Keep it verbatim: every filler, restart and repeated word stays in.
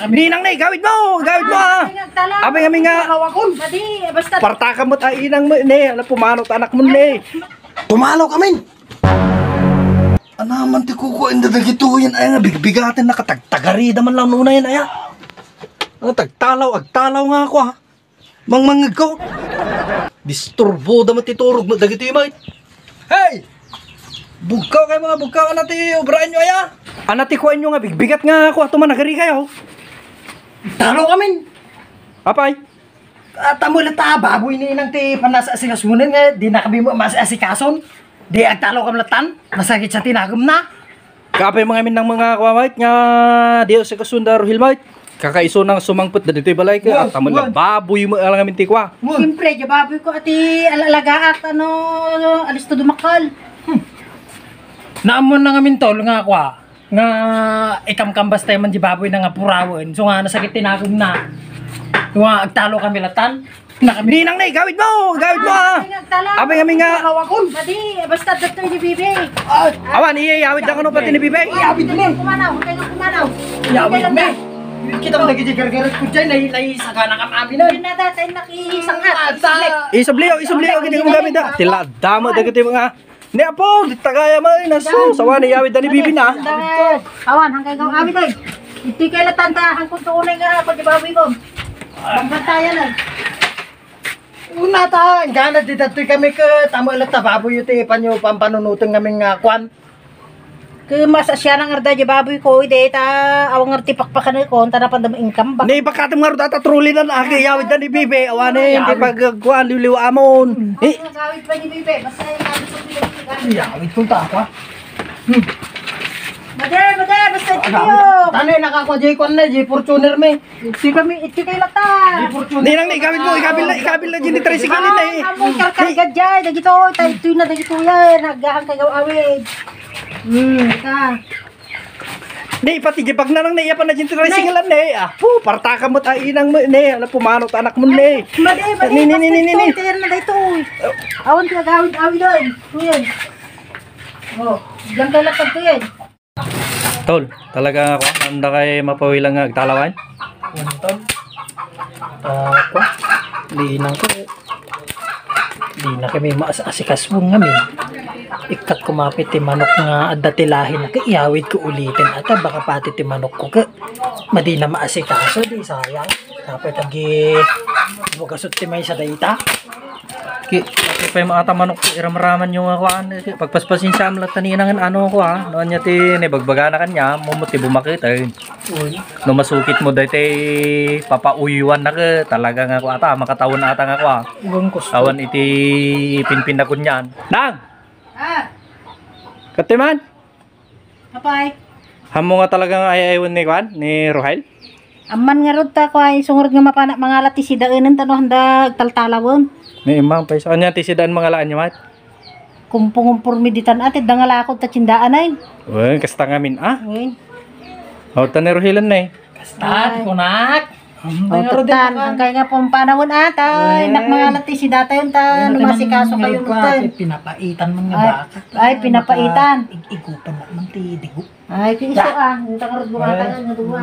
Ninang ne, igawid mo, igawid mo, ah. Apay ngamin nga. Madi, basta. Partakan mo't a inang mo ne, ala pumanaw ta anak mo ne. Tumalaw kamin. Anaman ti kukuaenda dagitoyen aya nga bigbigaten, nakatagtagarida man lang nuna yan aya. Ang tagtalaw, agtalaw nga ako, ah. Mangmangngeg ko. Disturboda met ti turog met dagitoy met. Hey! Bugkaw kay mga bugkaw, ana ti obraanyo aya? Ana ti kuanyo nga bigbigat nga ako ato man nagari kayo? Talo kamin. Apay? At amo la ta baboy ni inang ti panasa-asikas munen nga di na kami mo mas-asikason. Di agtalo kam latan. Nasakit sa tinagem na. Kape mga minang mga kuwawait nga di sa kasunda Rohil Mait. Kakaisuna nga sumangpet dagitoy balay ka. Wan, at amo wan. Baboy mo alang amin ti kuwa. Wan. Siyempre, di baboy ko ati alalagaat, ano, alisto dumakal. Hmm. Naamon na ngamin tol nga kuwa. Nga ikamkambas tayo man di baboy na nga purawen. So nga, nasakit tinagom na. Nga agtalo kami latan. Ninang ne, igawid mo! Igawid mo, ah! Apay ngamin nga. Madi, basta dagitoy ni Bibi. Awan, iyawid na kano pati ni Bibi. Iyawid na. Kumanaw, kaya kumanaw. Iyawid na. Kita mo dagiti gargaret ko dyan, nay-, naisagana ka maamin na. Yun na, tatay, nakisangat. Isubliyo, isubliyo, gini mo gamit, ah. Tila, damo dagiti mga. Ni apo, di tagaya mo, eh, nasu, sawa ni yawid da ni Bibi na. Awan, hanggang ikaw awid, eh. Iti kay latanta, hangkod ko unay nga, pag ibawi ko. Bangkatayan, eh. Una ta, gana di datoy kami ket, amo latta baboy iti panyo, pampanunuteng ngamin nga kwan. Ket mas asya na ngarud di baboy ko, ide ta, awan ngarud ti pakpakan ko, ta napan damo income ba? Ni pakatem ngarud data truly nan, agi, yawid da ni Bibi, awan, eh, di pagkuan, liwliw amon. Eh. Ay, nagawid pa ni Bibi, basta yung sabi ko, Bibi, Bibi. Yawid ko ta, kwa. Hmm. Made, made, basta dito. Tano yung nakakuha, di kwan na, di Fortuner, may. Iti kami, iti kay lata. Ninang, ni, ikabil mo, ikabil na, ikabil na, dyan, ni tricycle na, eh. Amo, karkarga dyan, dagito, tayo, ito na, dagito yan, nagahan kayo awid. Hmm, ka. Ni, pati di pag nanang, ni, iya pa na dyan, tricycle na, eh. Ah, pu, parta ka mo't, ah, inang mo, ni, ala, pumanaw ta anak mo, ni. Madi, madi, ni, ni, ni, ni, ni. Ito, yan na, ito. Awan, pinag-awid-awid doon. Ito yan. Oh, diyan ka lang pagtuyan. Tol, talaga nga ako, anda kay mapawilan nga agtalawan? Ano, tol? Ah, kwa? Di na ko. Di na kami maas-asikas mo nga, min. Ikkat ko mapit ti manok nga adda ti lahi na, kay iyawid ko ulitin. Ata, baka pati ti manok ko, kay madi na maasikaso, di sayang. Tapos, tagi, bugasot ti may sa dayta. Ki, ki pay maata manok ti iramraman yo nga kuan, ki, pagpaspasensiam latta ni inangan ano ko, ha. No anya ti naibagbagana kaniam, mo ti bumakit, ay. Uy. No masukit mo daytay papauyuan na ke, talaga nga kuan ata, makatawen ata nga kuan. Iwan ko. Awan iti pinpin na kunyan. Nang! Ah! Kati man? Apay? Ammo nga talaga nga ay-ayawen ni kuan, ni Rohel? Amman ngarud ta, kuan, isu ngarud nga mapana-, mangala ti sidaenen ta no handa agtaltalawem. Ni Imang, pay, ania ti sidaen mangalaan niya, mat? Kumpong-kumpong mi ditan, ati, dangalakod ta tindaan, ay. Wen, kasta ngamin, ah? Wen. O, ta ni Rohel, ne. Kastan, kunak. O, tutan, ang kaya nga pong panahon ata, eh, nak mga lati si data yun, ta, lumasikaso kayo, tutan. Pinapaitan man nga baka. Ay, pinapaitan. Ig-igupan na man ti digo. Ay, piso, ah, yung tangarod bunga nga duwa.